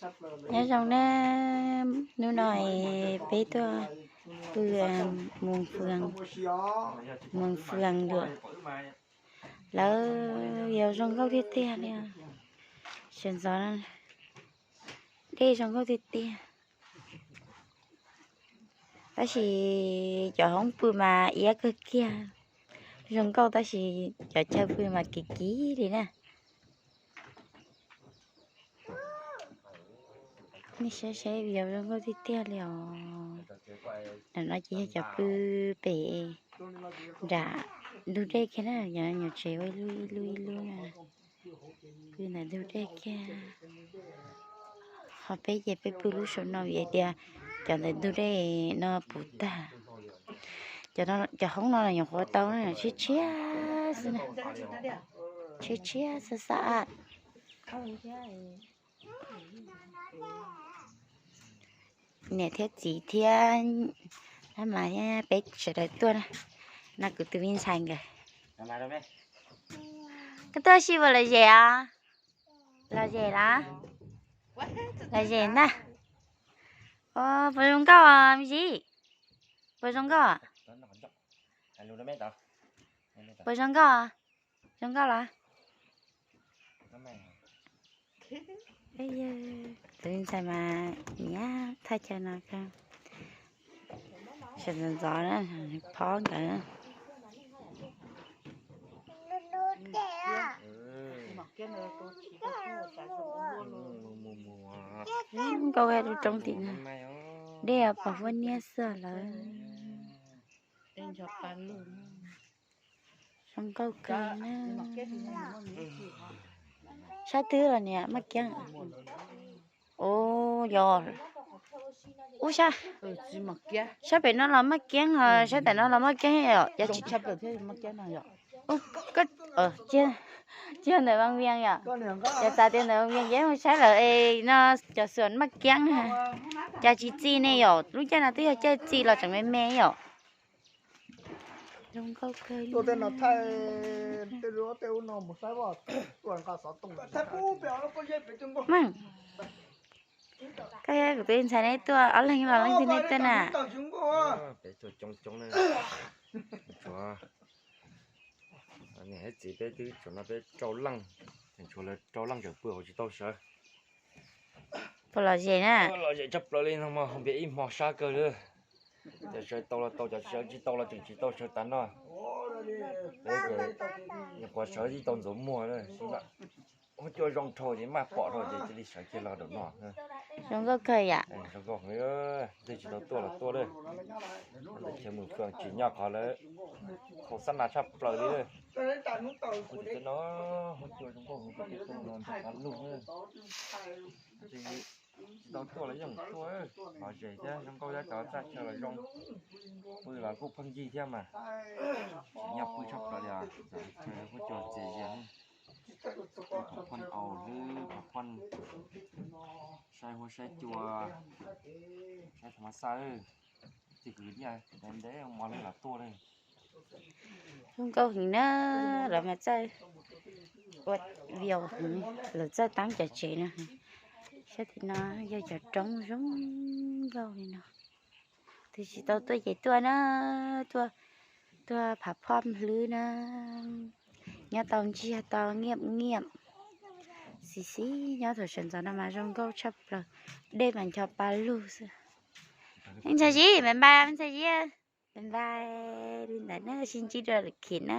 Nyob zoo na, hnub no peb tuaj pw Moos Fwm, Moos Fwm lawm. Lawv yog zoo nkauj tiag tiag li. Sawv ntxov dej zoo nkauj tiag tiag. Tab sis cov hoob pw mas iab kawg kiag. Zoo nkauj tab sis cov chaw pw mas kim kim li na. Nej saib saib view zoo nkauj tiag tiag li os. Ntawm no ces yog cov pw pem nram ntug dej kiag na, cov nyuam tsev ua ib lub ib lub ib lub na, pw ntawm ntug dej kiag. Ho peb ces peb pw lub saum no vim tias cov ntawm ntug dej no puv tag. Cov hoob no los nyuam qhuav tau tshiab tshiab xwb, tshiab tshiab xwb xab. Niam thiab txiv thiab, mas peb sawv daws tuaj na. No kuv tus me ntxhais nkawd. Koj tuaj ua si puas lom zem os? Lom zem los? Lom zem ntag. Puas zoo nkauj me ntxhais? Puas zoo nkauj? Puas zoo nkauj? Zoo nkauj los? Tus me ntxhais mas niam thaj chaw no, sawv ntxov ntxov na, phob nkawd. Nkauj lub roob tim no, dej pom huab niab xwb lawm. Zoo nkauj kawg na. Sab twg los niam Maj Kiab? Ub, yog, ub, sab pem no los Maj Kiab, sab tam no los Maj Kiab yom. Tsis yog ntawm Vaj Viaj yom. Yog xav tias ntawm Vaj Viaj ces mus saib lawm no, cov xuas Maj Kiab. Cas tsis txi ne yom, lub caij no twb yog caij txi los tseem me me yom. Zoo nkauj kawg li. Koj kuv tus ntxhais neb tuaj ob leeg los leej twg neb tuaj na? Peb tuaj coob coob na. Niam thiab txiv peb twb tsam no peb rau leej, tseem tshuav lawv rau leej tseem pw hauv tsis tau sawv. Puas lom zem na? Lom zem tshaj plaws li no mas npias ib hmo sab kawg li. Cov sawv tau los tau, cov sawv tsis tau los tseem tsis tau sawv tas no. Nyuam qhuav sawv tsis tau ntxuav muag, huab cua zoo dhau ces maj pom dhau ces cia li sawv kiag los nram no. Zoo nkauj kawg yam. Zoo nkauj, leej twg tsis tau tuaj los tuaj lawm. Ntawm chaw Moos Fwm tsim nyog qhov lawv khau xab nas tshaj plaws li lawm. Kuv tus teb no, huab cua zoo nkauj heev, kuv tus teb no nrog qab lug na. Tsis tau tuaj los yeej tuaj, lom zem thiab zoo nkauj thiab cov txaj chaw los zoo. Pw los kuj pheej yig thiab mas. Tsim nyog pw tshaj plaws li os, chaw huab cua txias zias. Phav phoj aus xwb, phav phoj saib huab saib cua, saib tham mas xaj. Txij kwv nyiaj ntev ntev mos leej los tuaj li. Zoo nkauj heev na, lawv mas txawj ua video heev, lawv txawj taab cov tsev no. Sab tim no yog cov roob zoo nkauj li no. Tus tsis tau tuaj ces tuaj na, tuaj, tuaj phav phoj hlwb na. Nyob tau ntsiag to nyiaj nyiaj, xis xis nyob thaum sawv ntxov no mas zoo nkauj tshaj plaws, dej mas ncho pa lug xwb. Ntxhais Zib, bye bye ntxhais Zib, bye bye, li ntawd na, sib ntsib dua lwm khis na.